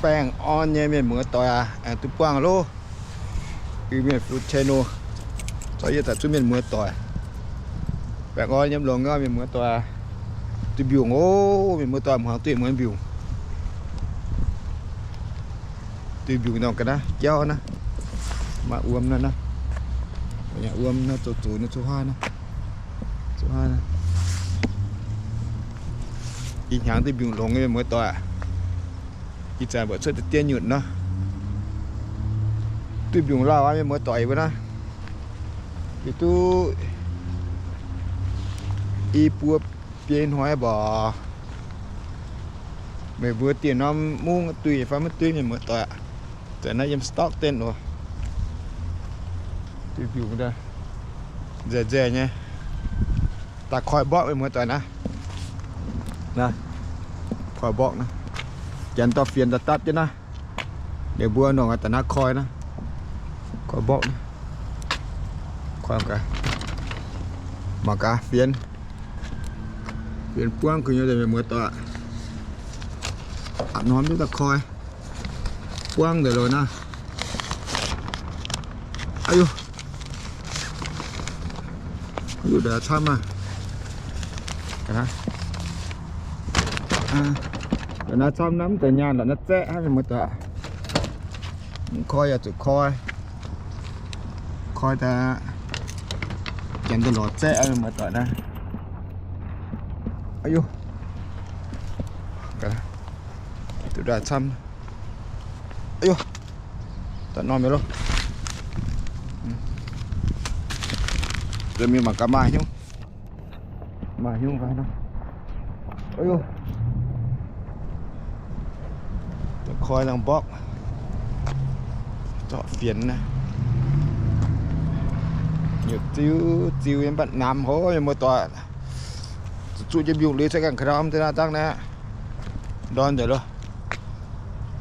Baengh orn nyei mienh muoz doic aac, aengx duqv buangh loh. Iu-Mienh Food Channel, zorqv yie daaih zuqc mienh muoz doic. Baengh orn nyei longx nyei mienh muoz doic. Duih mbiungc oc, mienh muoz doic, hmuangx duih muonz mbiungc. Duih mbiungc nor ga'naaiv jauv naaiv, maaih wuom naaiv, wuom naaiv zoux zuqc naaiv, zuqc haav naaiv, zuqc haav naaiv. Ih hnyangx duih mbiungc longx nyei mienh muoz doic. Ih zanc mbuo cuotv deix diev nyutc nor, duih mbiungc lauh aqv mienh muoz doic. Mbuo naaiv bieqc duqv i buo biei hnoi mborqc. Meih mbuo dingh norm mungv duih fai maiv duih mienh muoz doic aqv. Zanc naaiv yiem Stockton oc. Duih mbiungc nzaeng nzaeng nyei. Daaih koi mborqv mienh muoz doic naaiv. Naaiv, koi mborqv naaiv. Janx dorh fienx daaih dapv jienv naaiv. Ninh mbuo nongc daaih naaiv koi naaiv. Koi mborqv naaiv. Koi gaax. Mangc gaax fienx. Fienx buangv kuv nyei mienh muoz doic. A'norm jienv daaih koi. Buangv nzengc loz naaiv. Aa yuh. Yuh daaih camv maah. Ga'naaiv camv naaiv mv deix nyaanh lorqc, naaiv zaeqv hnangv mienh muoz doic. Mv koi yaac zuqc koi. Koi daaih janx daaih lorz zaeqv mienh muoz doic naaiv. Aa yuh. Duqv daaih camv. Aa yuh. Daaih norm nyei loh. Mienh mangc gaax maaih hnyouv. Maaih hnyouv fai nor. Aa yuh. Koi nangh mborqv. Zorqv fienx naaiv. Nyutc ziu ziu nyei mv baac namx hov mienh muoz doic. Zuqc zuqv jienv mbiungc liuz se ganh ka'ndau deix naaiv dangh naaiv. Ndorn nzengc loh.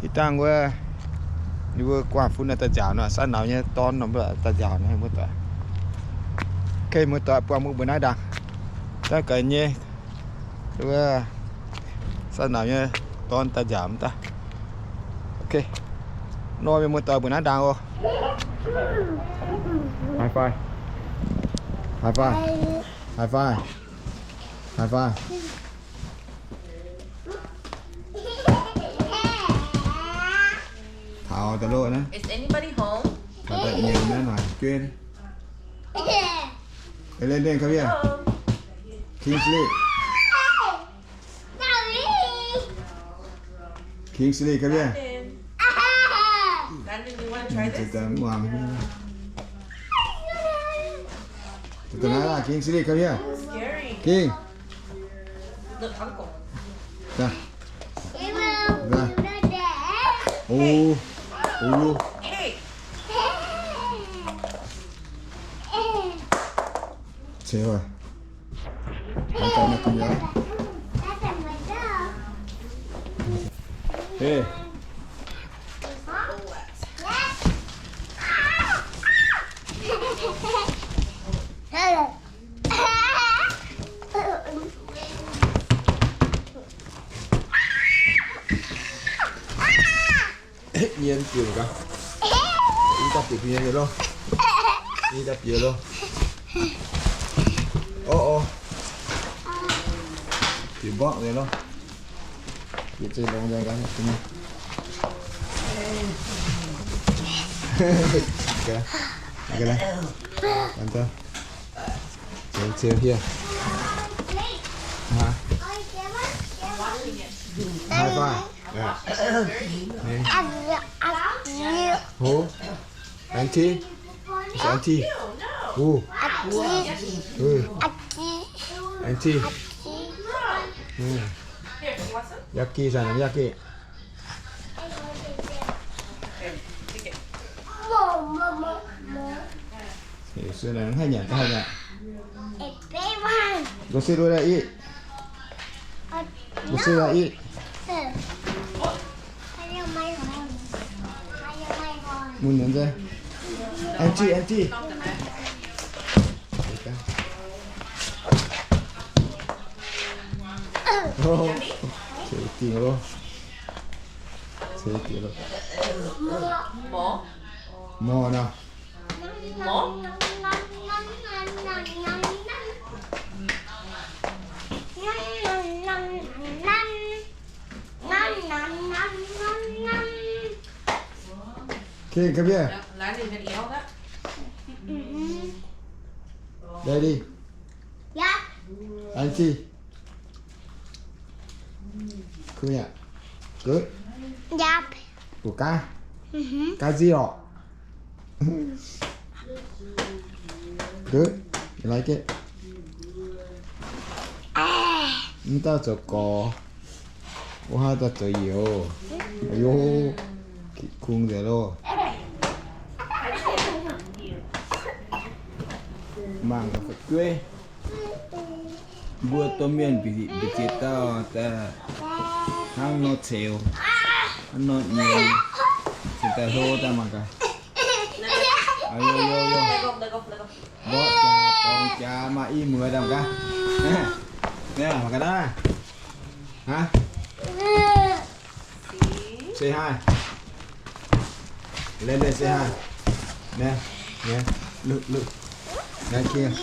Ih dangh wuov, ninh mbuo guangh fun naaiv daaih nziaauc nor, saav nauz nyei dorn nor mbuo daaih nziaauc nor mienh muoz doic. Okay, mienh muoz doic, buangh mbuo mbuo naaiv ndaangc. Daaih gaax nyei. Wuov, saav nauz nyei dorn daaih nziaauc mv daaih. Okay. Nor mienh muoz doic mbuo naaiv ndaangc oc. High five. High five. High five. High five. Taux daaih loh naaiv. Is anybody home? Taux daaih nyiemc naaiv noic jueiv. Ê Lê Ninh, come here. Hello. Kingsley. Kingsley, come here. Landon, you wanna try this? Muangx. Kingsley, come here. Scary. King. Look, uncle. Ra. Ra. Ui, ui. Hey. Chéo aqv. Hey. Nyei mv diuh gaax. Yie daaih bieqc nyei loh. Yie daaih bieqc loh. Ov, ov. Bieqc mborqv nyei loh. Bieqc zinh longx nyei gaax. Gaax, gaax. Gaax, gaax. Chéu, chéu, here. High five. Yeah. Who? Auntie? It's auntie. Who? Who? Auntie. Hmm. Yaki, sana, Yaki. Hey, so now, how many? How many? Go sit over there, eat. Go sit over there, eat. Mun nhắn dây. Auntie, auntie. Oh, okay, okay, bro. Ceix diex loh. Mor nor. Keng, come here. Daddy. Auntie. Come here. Good. Yep. Butv gaax. Gaax zic orqc. Good. You like it? Mv dauh zoux gorx. Wuov haav dauh zoux youz. Aiyo, kungx nzengc loh. Mangc gaax fu'jueiv. Mbuo domh mienh mbu'ziex dauh daaih hnangv nor ceux, hnangv nor nyiemz, cingx daaih hlo daaih mangc gaax. Mborqv jaax, borngz jaax, maaih i muoz daaih mangc gaax. Mangc gaax naaiv. Say hi. Landon, say hi. Naaiv, naaiv, look, look. Naaiv, King.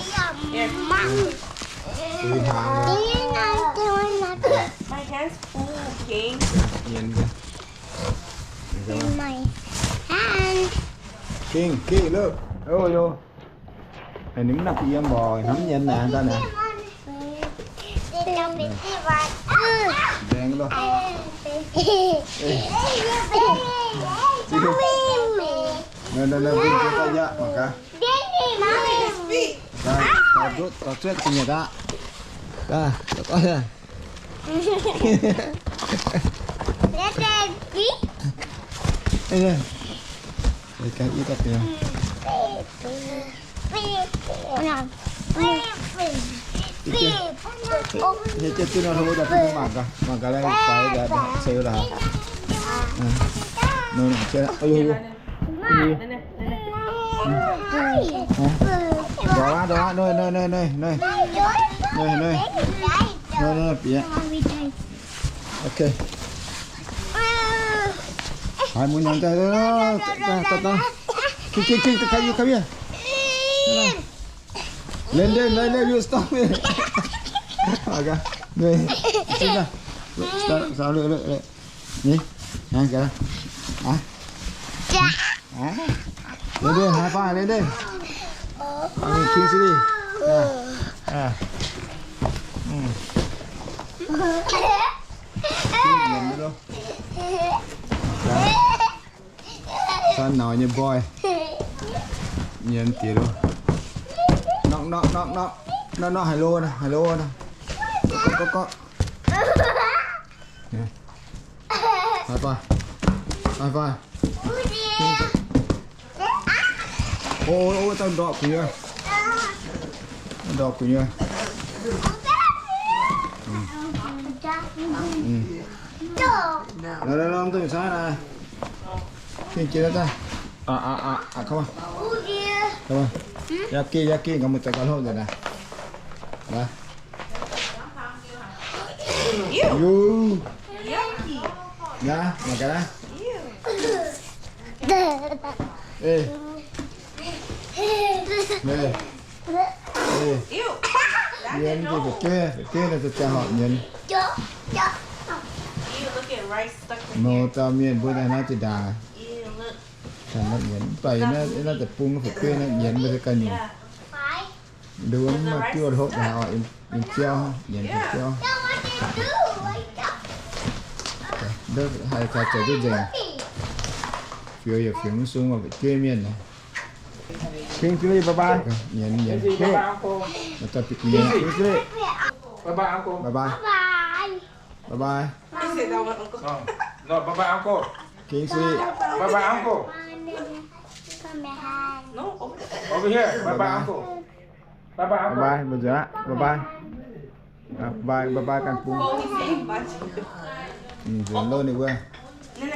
Ui hnaangx. My hands full, King. Nyienz gaax. My hand. King, King, look. Oh, yo. Ninh mv nangc yiem mborqc, hnamv nyienz naaic daaih naaic. Nzengc loh. Naaiv, naaiv, naaiv, mbuo daaih yaac mangc gaax. Daaih, daaih nduqv, daaih cuotv cing nyei daaih. Daaih, daaih goiv. Hei, jienv duqv nor hlo daaih bun mangc gaax, mangc gaax lai fai daaih ceux lorqc. Nor, nor, aiyo, aiyo. Ndongc aqv, ndongc aqv, nor, nor, nor, nor, nor, bieqc. Ok. Haiz muonz nyanc daaih, daaih, daaih, daaih. King, King, King, come here, come here. Landon, Landon, you stop it. Mangc gaax. Nui. Stop, stop, lưỡi, lưỡi, lưỡi. Ni, hah, gaax. Hah? Hah? Landon, high five, Landon. King City. Ah, ah. Mm. King, nyienz loh. San nauc nyei boy. Nyienz diex loh. Nokv, nokv, nokv, nokv. Nokv, nokv, haiz lo nor, haiz lo nor. Gorqv, gorqv, gorqv. High five. High five. O, o, o, daaih ndorpc gu'nyuoz. Ndorpc gu'nyuoz. Mm. Mm. Lorz, lorz, lorz, mv dungx cai naaic. Gengh jiex daaih. Aqc, aqc, aqc, aqc, come on. Come on. Yaac gengh, yaac gengh, gaax mbuo zoux gauh hlo nzengc naaic. Naaic. Ew. Yuh. Yucky. Naaiv, mangc gaax naaiv. Ew. Ei. Ei. Ei. Ew. Nyienz, fu'jueiv, fu'jueiv naaiv se ziangh horpc nyienz. Ew, look at rice stuck in here. Mouz dauh mienh mbuo naaiv naaiv zinh ndaangc. Ew, look. Taux naaiv nyienz, mv baac yie naaiv, yie naaiv deic-bung fu'jueiv naaiv nyienz mbuo se ganh nyungc. Nduov mv maaih diuh hlopv haic oc, yiem, yiem biauv nyienz biauv. Ndov haih caux zoux duqv nzengc. Fiuv yaac fiuv mv sung, fu'jueiv mienh naaic. King Philip, bye bye. Nyienz, nyienz. Bye bye, uncle. Bye bye. Bye bye. Bye bye. Bye bye, uncle. King Philip. Bye bye, uncle. Over here. Bye bye, uncle. Bye bye, uncle. Bye bye, mbuo nzuonx aqv. Bye bye. Bye bye, bye bye, ganh bung. Nzuonx lov ninh wuov.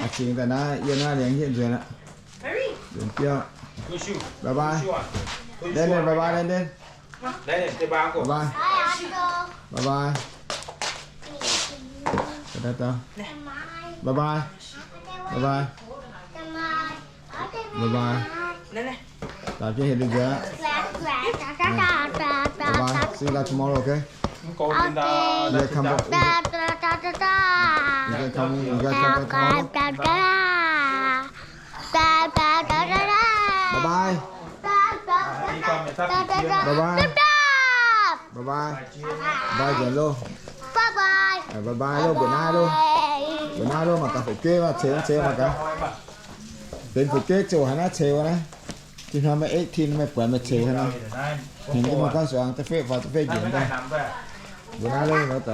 A'cingx daaih naaiv, yie naaiv liangx hietv nzuonx aqv. Nzuonx biauv. Bye bye. Landon, bye bye, Landon. Bye bye. Bye bye. Bye bye. Bye bye. Bye bye. Bye bye. See you guys tomorrow, okay? You guys come back. You guys come, you guys come back tomorrow. Bye bye. Bye bye. Bye bye. Bye bye. Bye bye loh. Bye bye loh, mbuoqc naaiv loh. Mbuoqc naaiv loh, mangc gaax fu'jueiv ceix, ceix mangc gaax. Benx fu'jueiv ziouc haaix naaiv ceix wuov naaiv. Tin hnoi meih eighteen, meih buatc meih ceix haaix naaiv. Hengx jienv mangc gaax suangx da'fev faaux da'fev njiec daaih. Mbuoqc naaiv loh, mbuoqc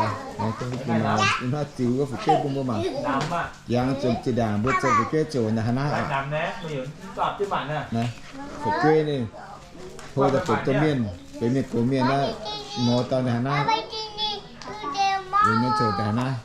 naaiv loh, ih hnoi ziux wuov fu'jueiv bun mbuo mangc. Jangx ziepc ndaangc mbuo zoux fu'jueiv ziouc haaix naaiv. Fu'jueiv ninh hlo daaih benx domh mienh, benx mienh gox mienh naaiv, mouz dauh ninh haaix naaiv. Ninh mienh zoux daaih haaix naaiv.